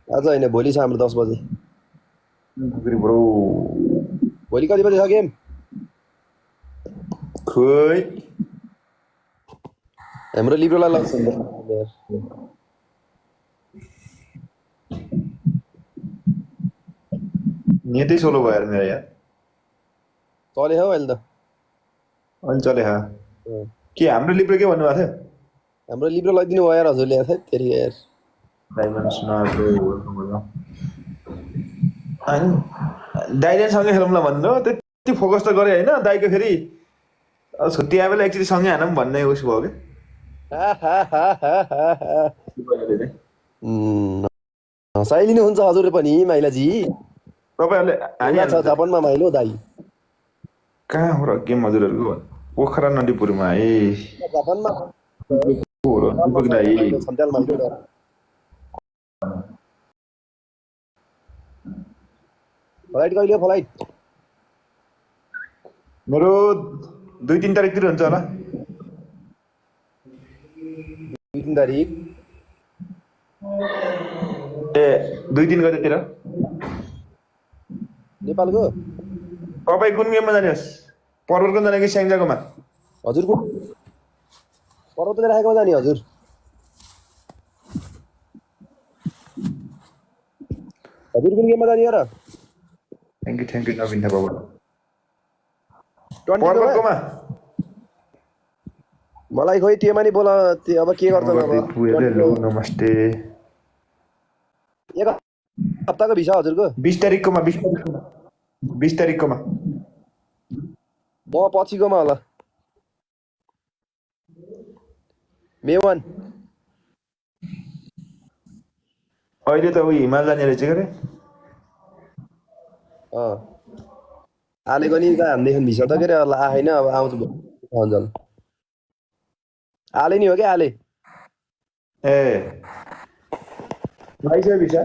आज होइन भोलि छ हाम्रो 10 बजे। ब्रो भोलि कति बजे छ गेम? खोइ हाम्रो लिब्रोलाई लाग्छ नि त। नेटै सोलो भयो यार मेरो यार। चले हौ अहिले त। अनि चले हा के हाम्रो लिब्रो के भन्नुभएको थियो? हाम्रो लिब्रो लगाइदिनु भयो यार हजुरले यार तेरि यार। डायमन्ड्स नब्रो अनि दाइलेसँगै खेलौँ ल भन्नु हो, त्यति फोकस त गरे होइन दाइको फेरि छुट्टी आए बेला एकचोटि सँगै हानौँ भन्ने उस भयो कि हँसाइदिनुहुन्छ हजुरले पनि माइलाजी। तपाईँहरूले ढुङ्गा छ हानिहाल्नु त। जापानमा माइलो दाई। कहाँ हो र गेम हजुरहरूको? पोखरा नदीपुरमा ए जापानमा को हो र दिपक दाई? माइलो छन्त्याल माइलो डर। फ्लाइट कहिले हो फ्लाइट? मेरो 2-3 तारिकतिर हुन्छ होला। 2-3 तारिक ए 2-3 गतेतिर। नेपालको? तपाईँ कुन गेममा जाने होस्? पर्वतको जाने कि स्याङ्जाकोमा? हजुरको पर्वतले राखेकोमा जाने हजुर। हजुर कुन गेममा जाने हो र? थ्याङ्क यू नवीन थापाबाट। 20 मा? पर्वतकोमा मलाई खोइ त्योमा नि बोला अब के गर्छन् अब। हेलो नमस्ते। एक हप्ताको भिसा हजुरको? 20 तारिककोमा 20 तारिककोमा म पछिकोमा होला। मे 1। अहिले त उयो हिमाल जाने रहेछ के आलेको नि त हामीदेखि भिसा त के अरे आएन अब आउँछ अन्जल। आले नि हो क्या आले। ए आइसक्यो भिसा।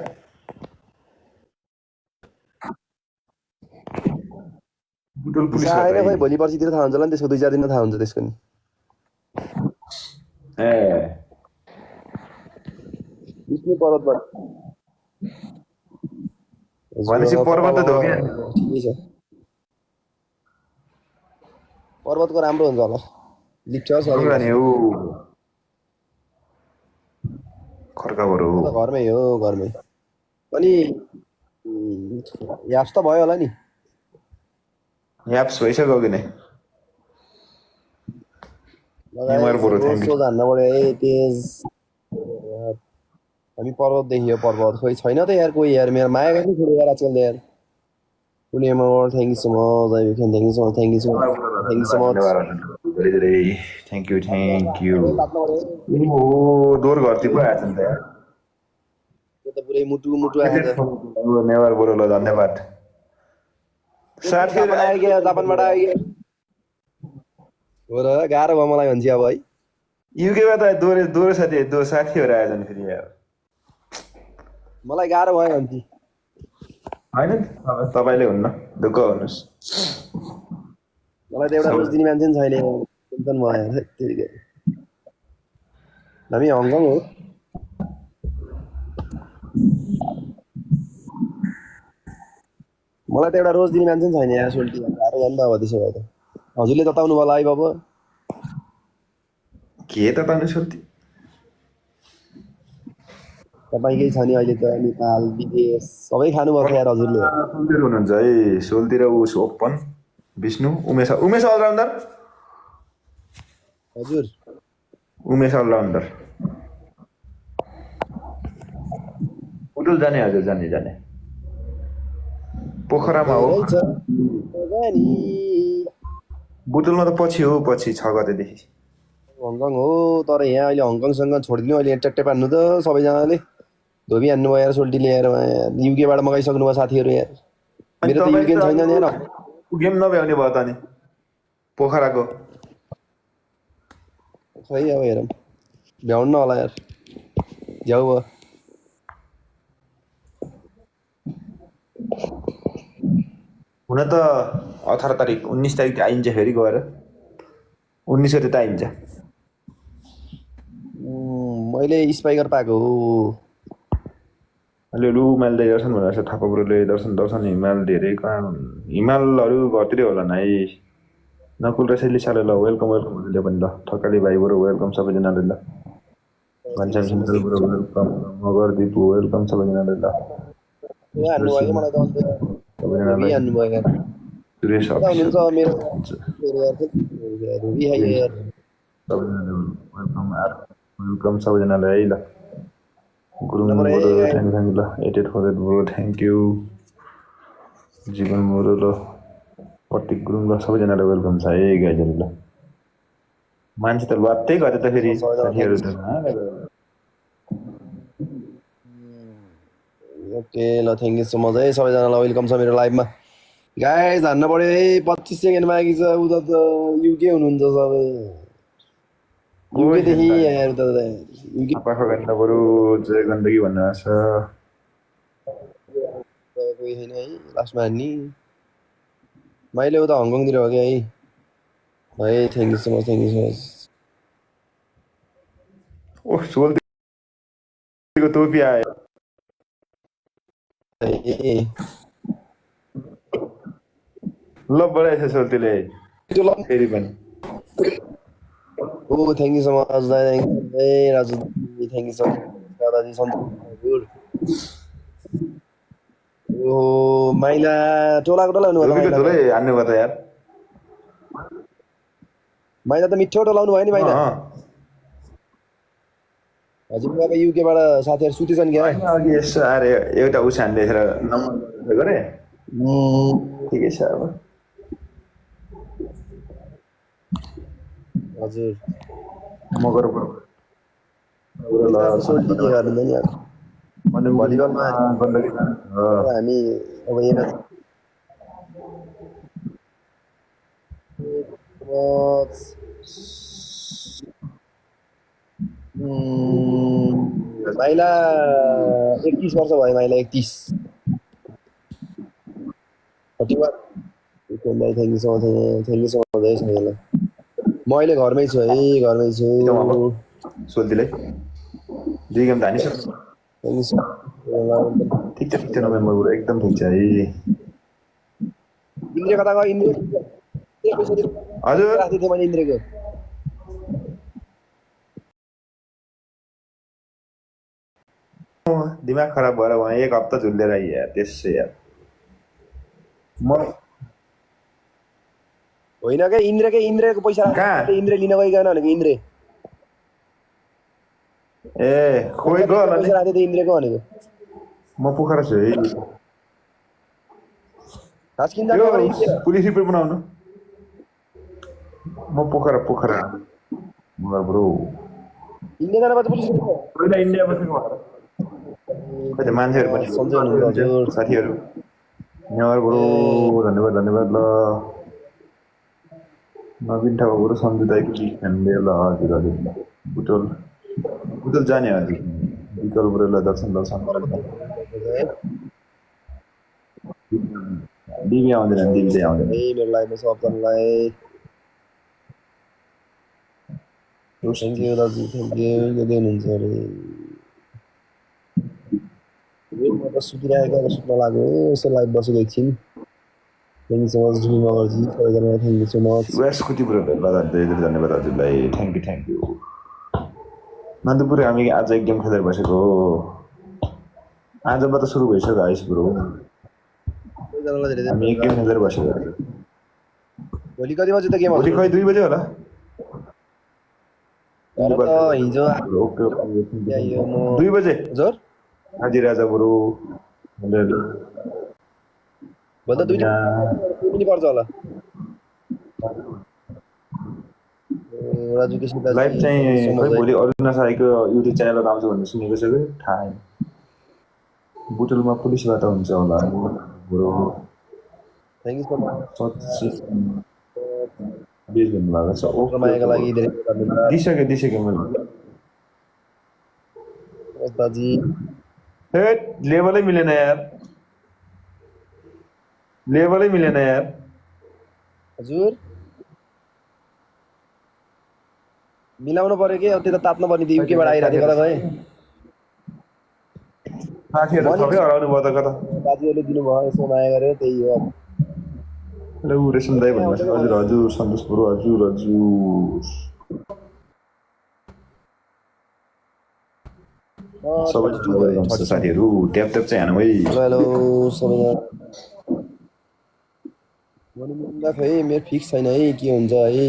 बुटोल पुलिस भिसा आएन खोइ भोलि पर्सितिर थाहा हुन्छ होला नि, त्यसको 2-4 दिनमा थाहा हुन्छ त्यसको नि। ए विष्णु पर्वतबाट। भनेपछि पर्वत त धोके ठिकै छ। पर्वतको राम्रो हुन्छ होला। लिफ्ट छ सजिलो नि ऊ खर्काबाट हो। त घरमै हो घरमै। अनि याप्स त भयो होला नि? याप्स भइसक्यो कि नै? नेमार लगाएछ बरु रोज थ्याङ्क यू। सोज हान्न पऱ्यो है तेज। हामी पर्वत देखियो पर्वत खोइ छैन त यार कोही यार। मेरो माया गर्नु छोड्यो यार आजकल त यार। Pune more thank you so much. I will thank you so much. Thank you so much. Thank you so much. धेरै धेरै थ्याङ्क यू। लाग्नु पऱ्यो। ओ दोहोर घरतिर पो आएछ नि त यार। त्यो त पुरै मुटु मुटु आएछ। नेवार बोलो ल धन्यवाद। साथीहरु जापान आयो क्या जापानबाट आयो क्या हो र। गाह्रो भयो मलाई भन्छ अब है। युकेमा त दोहोरो साथीहरु आएछन् फेरि यार। मलाई गाह्रो भयो भन्छ। होइन तपाईँले हुन्न ढुक्क हुनुहोस्। मलाई त एउटा रोज दिने मान्छे नि छैन। टेन्सन भयो यार त्यतिकै। हामी हङकङ हो। मलाई त एउटा रोज दिने मान्छे नि छैन यार सोल्टी। गाह्रो भयो नि त अब त्यसो भए त। हजुरले तताउनु भयो है बाबु। के त तान्नु सोल्टी? तपाईँकै छ नि अहिले त नेपाल विदेश सबै खानुभएको छ यार हजुरले। सोल्तिर हुनुहुन्छ है। सोलतिर उस ओपन विष्णु उमेश अलराउन्डर। हजुर उमेश अलराउन्डर बुटुल जाने हजुर जाने पोखरामा हो। रहेछ जानी। बुटुलमा त पछि हो, पछि 6 गतेदेखि। हङकङ हो तर यहाँ अहिले हङकङसँग छोडिदिनु अहिले ट्याक्टै पार्नु त सबैजनाले। धोबी हान्नु भयो यार सोल्टी लिएर युकेबाट मगाइसक्नु भयो साथीहरू यार। मेरो त युके छैन नि यार। गेम नभ्याउने भयो त नि पोखराको। खै अब हेरौँ भ्याउनु होला यार। झ्याउ भयो। हुन त 18 तारिक 19 तारिक आइन्छ फेरि गएर 19 गते त आइन्छ। मैले स्पाइकर पाएको हो। अलि हिमाल दर्शन भनेर छ थापा ब्रोले दर्शन दर्शन हिमाल धेरै कहाँ हिमालहरू घरतिरै होला न है नकुल रसेली साले ल वेलकम वेलकम भन्दै पनि ल ठक्काली भाइ ब्रो वेलकम सबैजनाले ल थ्याङ्क भन्छन् you so much Sindhal bro welcome Magar Dipu welcome सबैजनाले ल मिस्टर हान्नु भयो सिंह मलाई त अन्त सबैजनालाई हान्नु भयो यार सुरेश कता अफिसियल हुनुहुन्छ मेरो यार हाई यार सबैजनाले वेलकम वेलकम सबैजनालाई है ल Gurung number bro A thank you ल 8848 ब्रो थ्याङ्क यू जीवन ब्रो ल प्रतीक गुरुङ ल सबैजनालाई वेलकम छ है गाइजहरू ल मान्छे त लत्तै गरे त फेरि साथीहरू त ओके ल थ्याङ्क यू सो मच है सबैजनालाई वेलकम छ मेरो लाइभमा गाइज हान्न पर्यो है 25 सेकेन्ड बाँकी छ उता त युके हुनुहुन्छ सबै युकेदेखि यहाँ उता युके पाखा गन्दा बरु जय गण्डकी भन्नु भएको छ कोही छैन है लास्टमा हान्ने मैले उता हङकङतिर हो क्या है thank you so much thank you so much oh सोल्टीको टोपी आयो ए ल बढाएछ सोल्टीले त्यो ल फेरि पनि ओ थ्याङ्क यू सो मच दाइ Raju thank you so much दादाजी सन्तोष ओ माइला टोलाको टोला हुनु टोपीको भयो झोलै हान्नु भयो त यार माइला त मिठो टोलाउनु भयो नि माइला हजुर अब युकेबाट साथीहरू सुतेछन् क्या अघि यसो आएर एउटा उसान देखेर नम्बर गरे ठिकै छ अब हजुर मगर सोल्टी के गर्नु नि अब भलिबलमा हामी अब हेर माइला 31 वर्ष भयो माइला 31 थ्याङ्क यू सो मच है सबैलाई म अहिले घरमै छु है घरमै छु सोल्टीलाई 2 गेम त हानिसक्छ ठिक छ नोभेम्बर बरु एकदम ठिक छ है इन्द्र कता गयो इन्द्र हजुर राखेको थिएँ मैले इन्द्रको दिमाग खराब भएर उहाँ 1 हप्ता झुल्लेर यार त्यसै यार म होइन क्या इन्द्रको पैसा कहाँ? इन्द्र लिन गइकन भनेको इन्द्र ए खोइ गयो होला नि पैसा राखेको थिएँ इन्द्रको भनेको म पोखरा छु है खास किन जानु पर्यो इन्द्र पुलिस रिपोर्ट बनाउनु म पोखरा मगर ब्रो इन्द्र जानुपर्छ पुलिस पहिला इन्डिया बसेको खै त मान्छेहरू पनि सन्चै हुनुहुन्छ हजुर साथीहरू नेवार ब्रो धन्यवाद ल नवीन ठाउँ ब्रो सन्जु दाइको फ्यामिली ल हजुर बुटोल जाने हजुर विकल ब्रो ल दर्शन दिदी आउँदैन दिदी आउँदैन मेरो लाइभमा सबजनालाई थ्याङ्क यू दाजु थ्याङ्क यू के हुनुहुन्छ अरे म त सुतिरहेको अब सुत्न लाग्यो यसो लाइभ बसेको एकछिन thank you so much dream मगरजी सबैजनालाई thank you so much scooty bro ल धन्यवाद हजुरलाई थ्याङ्क यू नन्दपुर हामी आज एक गेम खेलेर बसेको हो आजबाट सुरु भइसक्यो आइस ब्रो सबैजनालाई धेरै हामी एक गेम खेलेर बसेको भोलि कति बजे त गेम भोलि खै 2 बजे होला तर त हिजो ओके यो म 2 बजे हजुर हाजी राजा ब्रो भोलि त 2 पनि पर्छ होला राजु केसी दाजु लाइभ चाहिँ खै भोलि अरुणा साईको युट्युब च्यानलमा आउँछ भन्ने सुनेको छ कि थाहा छैन बुटुलमा पुलिसबाट हुन्छ होला bro thank you so much base भन्नु भएको छ रमाइको लागि धेरै धन्यवाद दिइसक्यो मैले दाजी हे लेभलै मिलेन यार हजुर मिलाउनु पर्यो कि अब त्यो त तात्नु पर्ने थियो युकेबाट आइरहेको थियो कता गएँ साथीहरू थपै हराउनु भयो त कता दाजुहरूले दिनुभयो यसो माया गरेर त्यही हो अब। ल ऊ रेशम दाई भन्नुहोस् हजुर हजुर सन्तोष बरु हजुर हजुर सबै 32 भयो, 30 साथीहरू ट्याप ट्याप चाहिँ हानौँ है हेलो हेलो सबैजना मर्निङ खै मेरो फिक्स छैन है के हुन्छ है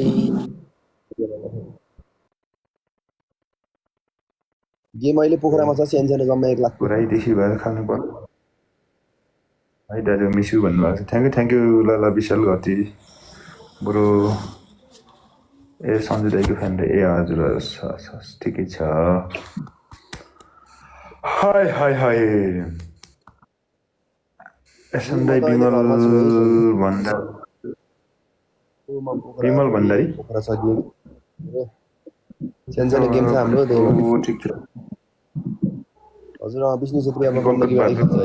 गेम अहिले पोखरामा छ सानो जम्मा 1 लाख पुराइदेखि भएर खानु पर्यो है दाजु मिसु भन्नुभएको छ थ्याङ्क यू ल ल विशाल गति बरु ए सन्जु दाईको फ्यान ए हजुर हजुर ठिकै छ हाय हाय हाय एसएम दाई विमल भण्डारी पोखरा छ गेम सानो गेम छ हाम्रो त्यही ओ ठिक छ हजुर विष्णु छेत्री अब गण्डकी बाडी खेल्छ है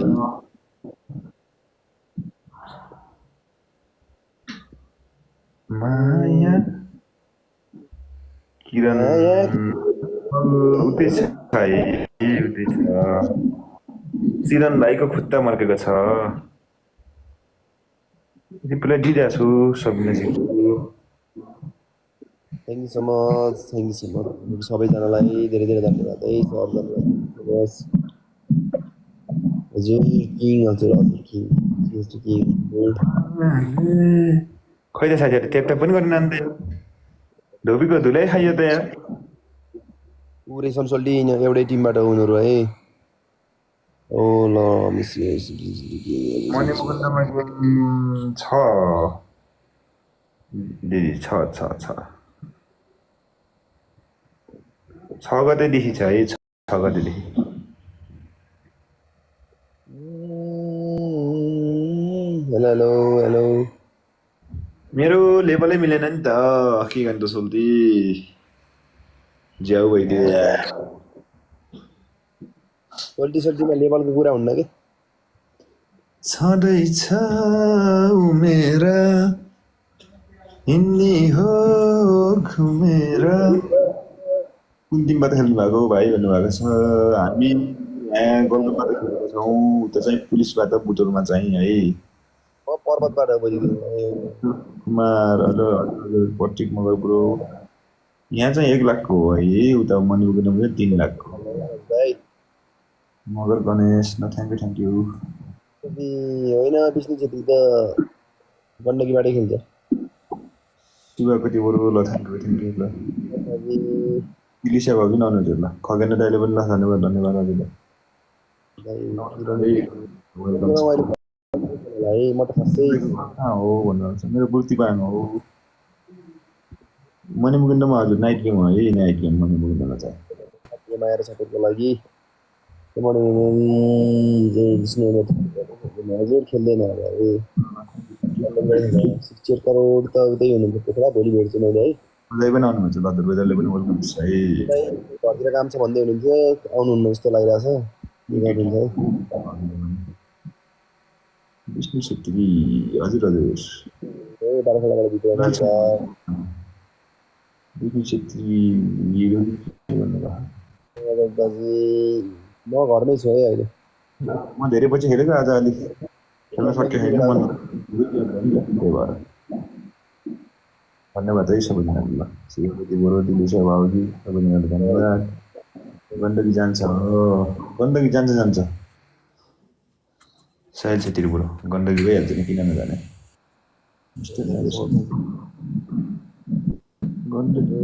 माया किरण उतै छ चिरन भाइको खुट्टा मर्केको छ रिप्लाई दिइरहेको छु सबिनाजीको थ्याङ्क यू सो मच सबैजनालाई धेरै धेरै धन्यवाद है सर धन्यवाद हजुर किङ हजुर किङ खै त साथीहरू ट्यापट्याप पनि गर्न नान्दै धोबीको धुलै खाइयो त यहाँ ऊ रेशम सोल्टी एउटै टिमबाट उनीहरू है ओ ल मिस मनी मुकुन्दमा छ दिदी छ गतेदेखि छ है 6 गतेदेखि हेलो हेलो मेरो लेभलै मिलेन नि त के गर्नु त सोल्टी ज्याउ भइदियो सोल्टीमा लेभलको कुरा हुन्न के छँदैछ उमेरा हिँड्ने हो घुमेर कुन टिमबाट खेल्नु भएको भाइ भन्नुभएको छ हामी यहाँ गोल्डबाट खेलेको छौँ उता चाहिँ पुलिसबाट बुटोलमा चाहिँ है म पर्वतबाट कुमार पट्टिक मगर ब्रो यहाँ चाहिँ 1 लाखको हो है उता मणिपुरमा 3 लाखको मगर गणेश न थ्याङ्क यू होइन विष्णु छेत्री त गण्डकीबाटै खेल्छ शिवकति बरु ल थ्याङ्क यू ल इलिसिया भयो कि नआउनुहुन्छ ल खगेन्द्र दाइले पनि ल धन्यवाद हजुरलाई म त खासै हो भन्नुहुन्छ मेरो बुर्ती पाएन हो मणिमुकुन्दमा हजुर नाइट गेम हो है नाइट गेम मणिमुकुन्दमा चाहिँ माया र सपोर्टको लागि हजुर खेल्दैन अब 60 करोड त उतै हुनुहुन्छ पोखरा भोलि भेट्छु मैले है उदय पनि आउनुहुन्छ लदर वेदरले पनि वेलकम छ है घरतिर काम छ भन्दै हुनुहुन्थ्यो आउनुहुन्न जस्तो लागिरहेछ के गर्नुहुन्छ है विष्णु छेत्री हजुर बाह्रखोलाबाट भित्र विष्णु छेत्री दाजु म घरमै छु है अहिले म धेरै पछि खेलेको आज अलिक खेल्न सकेको छैन मन त्यही भएर धन्यवाद है सबैजनालाई ल श्रीमती बरु दिलिसा भाउजी सबैजनालाई धन्यवाद गण्डकी जान्छ साहिल छेत्री बरु गण्डकी भइहाल्छ नि किन नजाने गण्डकी